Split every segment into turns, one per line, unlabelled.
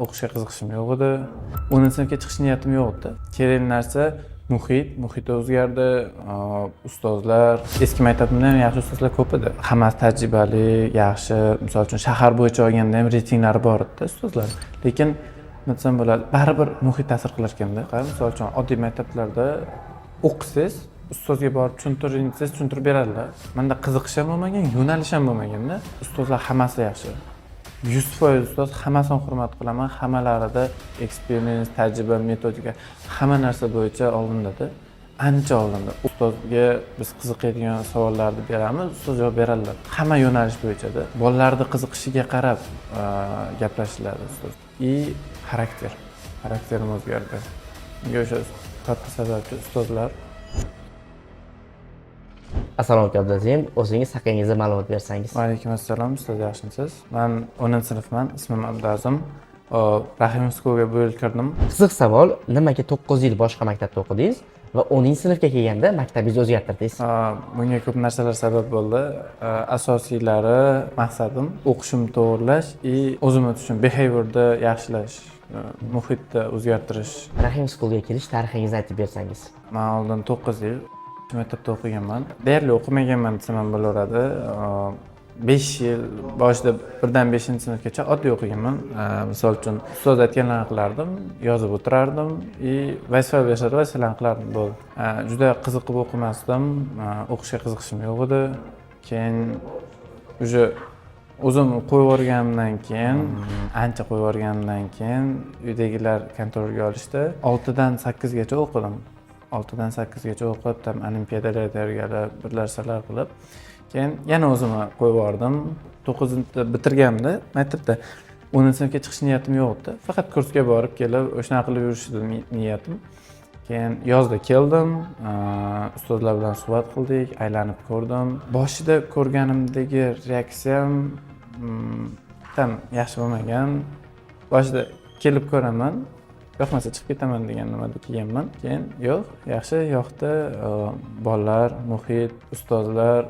O'qishga qiziqishim yo'q edi. 10-sinfga chiqish niyatim yo'q edi. Kerakli narsa muhit o'zgardi, ustozlar, eski maktabimda ham yaxshi ustozlar ko'p edi. Hammasi tajribali, yaxshi. Misol uchun, shahar bo'yicha olganda ham reytinglari bor edi ustozlar. Lekin nima desam bo'ladi, baribir muhit ta'sir qilar ekanda. Misol uchun, oddiy maktablarda o'qisangiz, ustozga borib tushuntiring desangiz, tushuntirib beradilar. Manda qiziqish ham bo'lmagan, yo'nalish ham bo'lmaganda. Ustozlar hammasi yaxshi. 100% ustoz, hammasini hurmat qilaman. Hammalarida experience, tajriba, metodika, hamma narsa bo'yicha oldindada. Ancha oldinda. Ustozga biz qiziqadigan savollarni beramiz, ustoz javob beradilar. Hamma yo'nalish bo'yichada. Bolalarni qiziqishiga qarab gaplashiladi ustoz. И xarakter. Xarakterim o'zgardi. Bunga o'sha katta sababchi ustozlar.
Assalomu alaykum, Abdulazim. O'zingiz haqingizda ma'lumot bersangiz.
Va alaykum assalom, ustoz, yaxshimisiz? Man 10-sinfman, ismim Abdazim. Rahimov Schoolga bu yil kirdim.
Qiziq savol: nimaga 9 yil boshqa maktabda o'qidingiz va 10 sinfga kelganda maktabingizni o'zgartirdingiz?
Bunga ko'p narsalar sabab bo'ldi. Asosiylari maqsadim o'qishimni to'g'irlash и o'zimni tutishim, behaviorni yaxshilash, muhitni o'zgartirish.
Rahim Schoolga kelish tarixingizni aytib bersangiz.
Man oldin 9 yil maktabda o'qiganman. Deyarli o'qimaganman desam ham bo'laveradi. 5 yil boshida, birdan 5-sinfgacha oddiy o'qiganman. Misol uchun, ustoz aytganlarini qilardim, yozib o'tirardim и vazifa berishadi, vazifalarni qilardim, bo'ldi. Juda qiziqib o'qimasdim, o'qishga qiziqishim yo'q edi. Keyin уже o'zim qo'yib yuborganimdan keyin, ancha qo'yib yuborganimdan keyin uydagilar kontrolga olishdi. 6dan 8gacha o'qidim. 6dan 8gacha o'qib, там olimpiadalarga tayyorgarlik, bir narsalar qilib, keyin yana o'zimni qo'yib yubordim. 9-da bitirganimda maktabda 10-sinfga chiqish niyatim yo'q edi. Faqat kursga borib kelib, o'shanaqa qilib yurish edi niyatim. Keyin yozda keldim, ustozlar bilan suhbat qildik, aylanib ko'rdim. Boshida ko'rganimdagi reaksiyam tam yaxshi bo'lmagan. Boshida kelib ko'raman, yoqmasa chiqib ketaman degan nimada kelganman. Keyin yo'q, yaxshi yoqdi. Bolalar, muhit, ustozlar,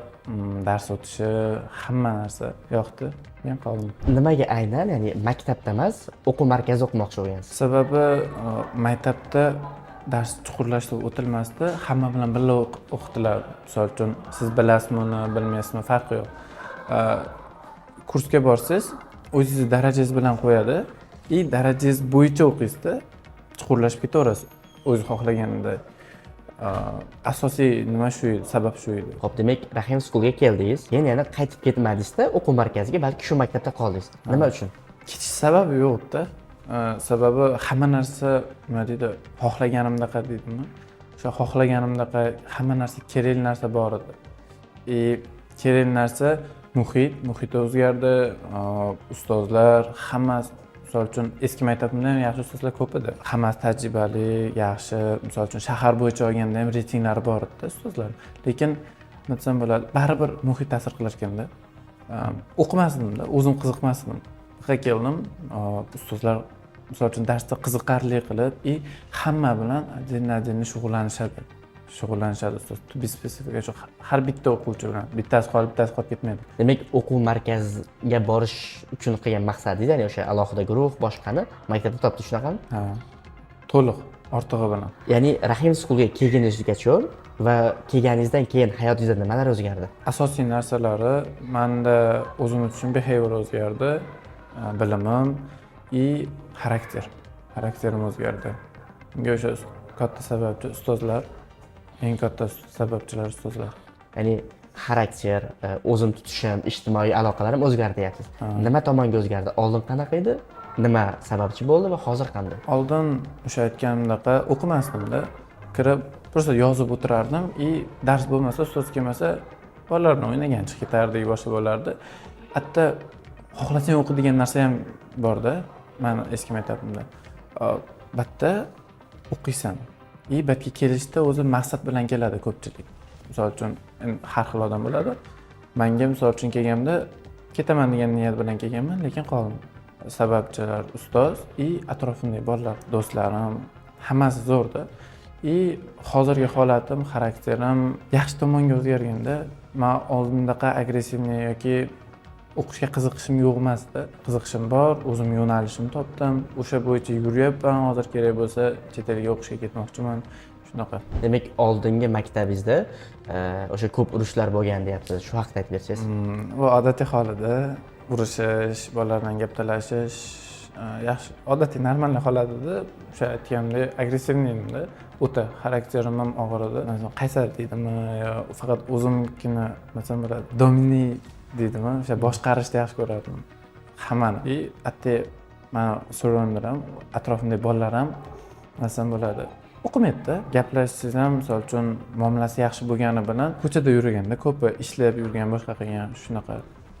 dars o'tishi, hamma narsa yoqdi. Men qoldim.
Nimaga aynan, ya'ni maktabda emas, o'quv markazida o'qimoqchi bo'lgansiz?
Sababi maktabda dars chuqurlashtirib o'tilmasdi, hamma bilan birga o'qitilardi. Misol uchun, siz bilasizmi uni, bilmaysizmi, farqi yo'q. Kursga borsangiz, o'zingizni darajangiz bilan qo'yadi и darajangiz bo'yicha o'qiysizda, chuqurlashib ketaverasiz o'zi xohlaganida. Asosiy nima shu edi, sabab shu edi.
Ho'p, demak, Rahim Schoolga keldingiz, keyin yana qaytib ketmadingizda o'quv markaziga, balki shu maktabda qoldingiz. Nima uchun?
Ketish sababi yo'qda. Sababi hamma narsa, nima deydi, xohlaganimdaqa deydimi, o'sha xohlaganimdaqa hamma narsa, kerakli narsa bor edi. И kerakli narsa muhit o'zgardi, ustozlar hammasi. Misol uchun, eski maktabimda ham yaxshi ustozlar ko'p edi. Hammasi tajribali, yaxshi. Misol uchun, shahar bo'yicha olganda ham reytinglari bor edi ustozlar. Lekin nima desam bo'ladi, baribir muhit ta'sir qilar ekanda. O'qimasdimda, o'zim qiziqmasdim. Bu keldim, ustozlar, misol uchun, darsda qiziqarli qilib и hamma bilan отдельно отдельно shug'ullanishadi ustoz, tibbiy spesifika shu, har bitta o'quvchi bilan, bittasi qolib, bittasi qolib ketmaydi.
Demak, o'quv markaziga borish uchun qilgan maqsadingiz, ya'ni o'sha alohida guruh, boshqani maktabda topdi, shunaqami?
Ha, to'liq, ortig'i bilan.
Ya'ni Rahim Schoolga kelganingizgacha va kelganingizdan keyin hayotingizda nimalar o'zgardi?
Asosiy narsalari manda o'zimni tutishim, behavior o'zgardi, bilimim и xarakter, xarakterim o'zgardi. Bunga o'sha katta sababchi ustozlar, eng katta sababchilar ustozlar.
Ya'ni xarakter, o'zim tutishim, ijtimoiy aloqalarim o'zgardi deyapsiz. Nima tomonga o'zgardi? Oldin qanaqa edi, nima sababchi bo'ldi va hozir qanday?
Oldin o'sha aytganimdaqa o'qimasdimda, kirib просто yozib o'tirardim и dars bo'lmasa, ustoz kelmasa, bolalar bilan o'ynagan chiqib ketardik, boshqa bo'lardi. Hatto xohlasang o'qi degan narsa ham borda mani eski maktabimda. Bu yerda o'qiysan и bu yerga kelishda o'zi maqsad bilan keladi ko'pchilik. Misol uchun, endi har xil odam bo'ladi. Manga, misol uchun, kelganimda ketaman degan niyat bilan kelganman, lekin qoldim. Sababchilar ustoz и atrofimdagi bolalar, do'stlarim, hammasi zo'rda. И hozirgi holatim, xarakterim yaxshi tomonga o'zgarganda, man oldindaqa агрессивный yoki O'qishga qiziqishim yo'q emasdi, qiziqishim bor, o'zim yo'nalishimni topdim, o'sha bo'yicha yuryapman. Hozir kerak bo'lsa, chet elga o'qishga ketmoqchiman, shunaqa.
Demak, oldingi maktabingizda o'sha ko'p urushlar bo'lgan deyapsiz, shu haqida aytib bersangiz.
Bu odatiy holida urishish, bolalar bilan gap talashish, yaxshi, odatiy normal holat edi. O'sha aytganimdek, агрессивный edimda, o'ta xarakterim ham og'ir edi. Masalan, qaysar deydimi yo faqat o'zimkini, masalan, bo'ladi, доминировать deydimi, o'sha boshqarishni yaxshi ko'rardim hammani. И atay mani surronlar ham, atrofimdagi bolalar ham, masalan, bo'ladi, o'qimaydida. Gaplashsangiz ham, misol uchun, muomalasi yaxshi bo'lgani bilan ko'chada yurganda, ko'pi ishlab yurgan, boshqa qilgan, shunaqa.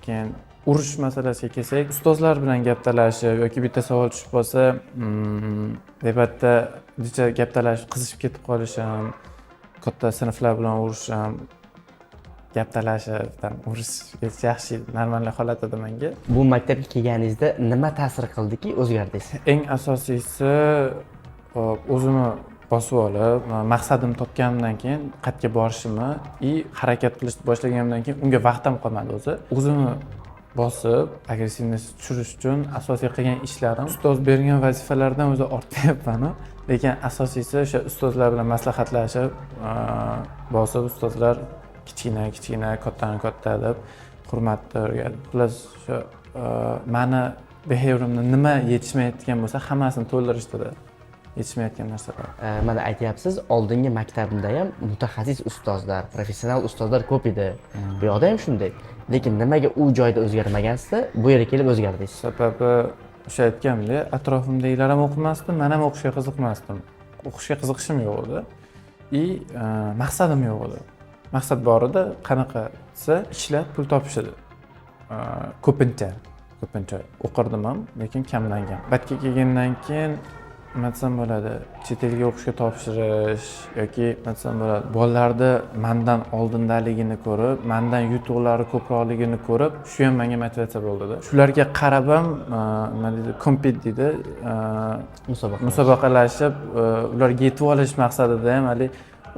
Keyin urush masalasiga kelsak, ustozlar bilan gap talashib yoki bitta savol tushib qolsa, debatda uncha gap talashib, qizishib ketib qolishim, katta sinflar bilan urushim, gap talashib, там urush yaxshi, normal holat edi menga.
Bu maktabga kelganingizda nima ta'sir qildiki, o'zgardingiz?
Eng asosiysi, hop, o'zimni bosib olib, maqsadimni topganimdan keyin, qayerga borishimni и harakat qilishni boshlaganimdan keyin unga vaqt ham qolmadi o'zi. O'zimni bosib, агрессивность tushirish uchun asosiy qilgan ishlarim, ustoz bergan vazifalardan o'zi ortayapmanu, lekin asosiysi o'sha ustozlar bilan maslahatlashib, bosib, ustozlar kichkina kichkina, kattani katta deb hurmatni o'rgatdi. Xullas, o'sha mani behaviorimda nima yetishmayotgan bo'lsa, hammasini to'ldirishdida, yetishmayotgan narsalar.
Mana aytyapsiz, oldingi maktabimda ham mutaxassis ustozlar, professional ustozlar ko'p edi, bu yoqda ham shunday, lekin nimaga u joyda o'zgarmagansizda, bu yerga kelib o'zgardingiz?
Sababi o'sha aytganimdek, atrofimdagilar ham o'qimasdi, man ham o'qishga qiziqmasdim, o'qishga qiziqishim yo'q edi и maqsadim yo'q edi. Maqsad bor edi, qanaqa desa, ishlab pul topish edi. Ko'pincha o'qirdim ham, lekin kamdan kam. Batga kelgandan keyin, nima desam bo'ladi, chet elga o'qishga topshirish yoki, nima desam bo'ladi, bolalarni mandan oldindaligini ko'rib, mandan yutuqlari ko'proqligini ko'rib, shu ham menga motivatsiya bo'ldida. Shularga qarab ham, nima deydi, compete deydi,
Musobaqa.
Musobaqalashib, ularga yetib olish maqsadida ham haligi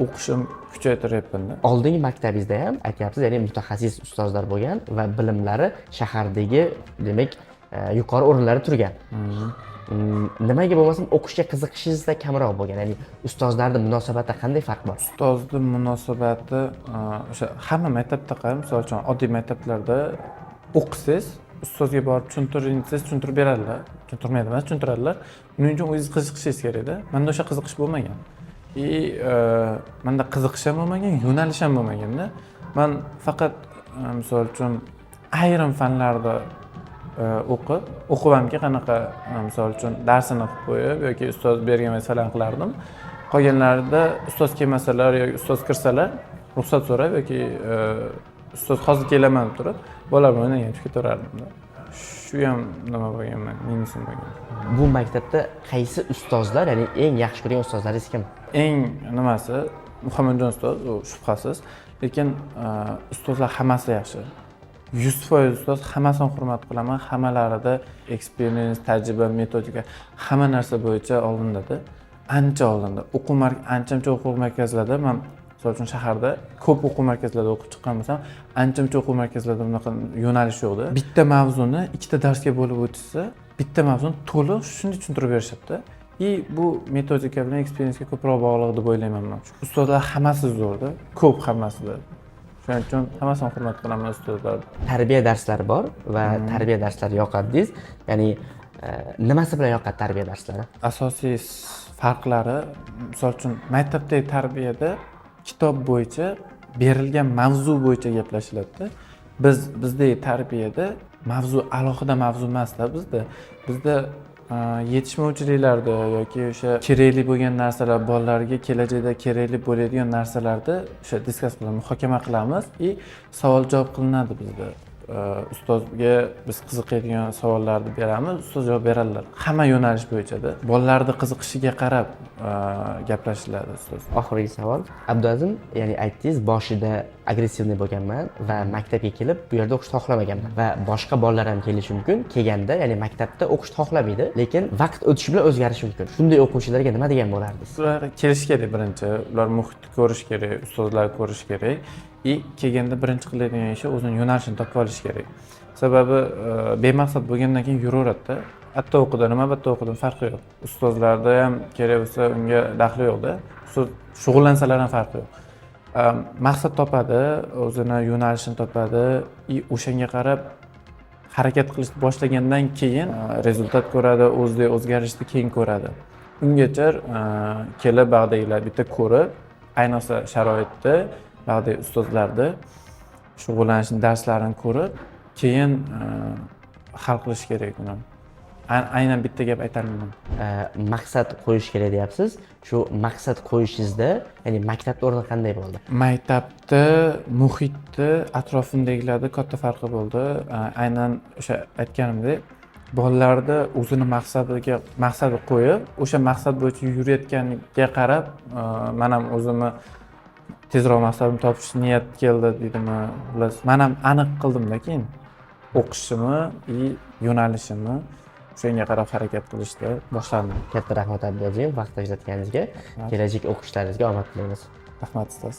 o'qishim kuchaytiryapmanda.
Oldingi maktabingizda ham aytyapsiz, ya'ni mutaxassis ustozlar bo'lgan va bilimlari shahardagi, demak, yuqori o'rinlarda turgan. Nimaga bo'lmasin o'qishga qiziqishingizda kamroq bo'lgan, ya'ni ustozlarni munosabatida qanday farq bor?
Ustozni munosabati, o'sha hamma maktabda qara, misol uchun, oddiy maktablarda o'qisangiz, ustozga borib tushuntiring desangiz, tushuntirib beradilar. Tushuntirmaydi emas, tushuntiradilar. Buning uchun o'zingiz qiziqishingiz kerakda. Manda o'sha qiziqish bo'lmagan и manda qiziqish ham bo'lmagan, yo'nalish ham bo'lmaganda. Man faqat, misol uchun, ayrim fanlarda o'qib hamki, qanaqa, misol uchun, darsini qilib qo'yib yoki ustoz bergan vazifalarni qilardim. Qolganlarida ustoz kelmasalar yoki ustoz kirsalar, ruxsat so'rab yoki ustoz hozir kelaman deb turib, bolalar bilan o'ynagan chiqib ketaverardimda. Shu ham nima bo'lganman, minusim bo'lgan.
Bu maktabda qaysi ustozlar, ya'ni eng yaxshi ko'rgan ustozlaringiz kim?
Eng nimasi, Muhammadjon ustoz, u shubhasiz, lekin ustozlar hammasi yaxshi, 100% ustoz, hammasini hurmat qilaman. Hammalarida experience, tajriba, metodika, hamma narsa bo'yicha oldindada, ancha oldinda. Ancha muncha o'quv markazlarida, man misol uchun shaharda ko'p o'quv markazlarida o'qib chiqqan bo'lsam, ancha muncha o'quv markazlarida bunaqa yo'nalish yo'qda. Bitta mavzuni ikkita darsga bo'lib o'tishsa, bitta mavzuni to'liq shunday tushuntirib berishadida. И bu metodika bilan experiencega ko'proq bog'liq deb o'ylayman man. Ustozlar hammasi zo'rda, ko'p hammasida. Shuning uchun hammasini hurmat qilaman ustozlarni.
Tarbiya darslari bor va tarbiya darslari yoqadi dedingiz, ya'ni nimasi bilan yoqadi tarbiya darslari?
Asosiy farqlari, misol uchun, maktabdagi tarbiyada kitob bo'yicha berilgan mavzu bo'yicha gaplashiladida. Bizdagi tarbiyada mavzu alohida mavzu emasda bizda. Bizda yetishmovchiliklarda yoki o'sha kerakli bo'lgan narsalar, bolalarga kelajakda kerakli bo'ladigan narsalarni o'sha discuss qilamiz, muhokama qilamiz и savol javob qilinadi bizda. Ustozga biz qiziqadigan savollarni beramiz, ustoz javob beradilar, hamma yo'nalish bo'yichada, bolalarni qiziqishiga qarab gaplashiladi ustoz.
Oxirgi savol, Abduazim, ya'ni aytdingiz, boshida агрессивный bo'lganman va maktabga kelib bu yerda o'qishni xohlamaganman va boshqa bolalar ham kelishi mumkin, kelganda, ya'ni maktabda o'qishni xohlamaydi, lekin vaqt o'tishi bilan o'zgarishi mumkin. Shunday o'quvchilarga nima degan bo'lardingiz?
Ular kelishi kerak birinchi, ular muhitni ko'rish kerak, ustozlarni ko'rish kerak и kelganda birinchi qiladigan ishi o'zini yo'nalishini topib olish kerak. Sababi Sababi bemaqsad bo'lgandan keyin yuraveradida. Atta o'qidi, nima bitta o'qidim, farqi yo'q. Ustozlarda ham kerak bo'lsa unga daxli yo'qda. Ustoz shug'ullansalar ham farqi yo'q. Maqsad topadi, o'zini yo'nalishini topadi и o'shanga qarab harakat qilishni boshlagandan keyin результат ko'radi, o'zida o'zgarishni keyin ko'radi. Ungacha kelib bag'dagilar bitta ko'rib, ayniqsa sharoitni, bag'dagi ustozlarni shug'ullanishni, darslarini ko'rib, keyin hal qilish kerak uni. Aynan bitta gap aytolmayman.
Maqsad qo'yish kerak deyapsiz. Shu maqsad qo'yishingizda, ya'ni maktabda o'rni qanday bo'ldi?
Maktabda muhitni, atrofimdagilarda katta farqi bo'ldi. Aynan o'sha aytganimdek, bolalarda o'zini maqsadiga maqsadi qo'yib, o'sha maqsad bo'yicha yurayotganiga qarab, man ham o'zimni tezroq maqsadimni topish niyat keldi deydimi. Xullas, man ham aniq qildimda keyin o'qishimni и yo'nalishimni, o'shanga qarab harakat qilishni boshladim.
Katta rahmat, Abdulazim, vaqt ajratganingizga. Kelajak o'qishlaringizga omad tilaymiz.
Rahmat, ustoz.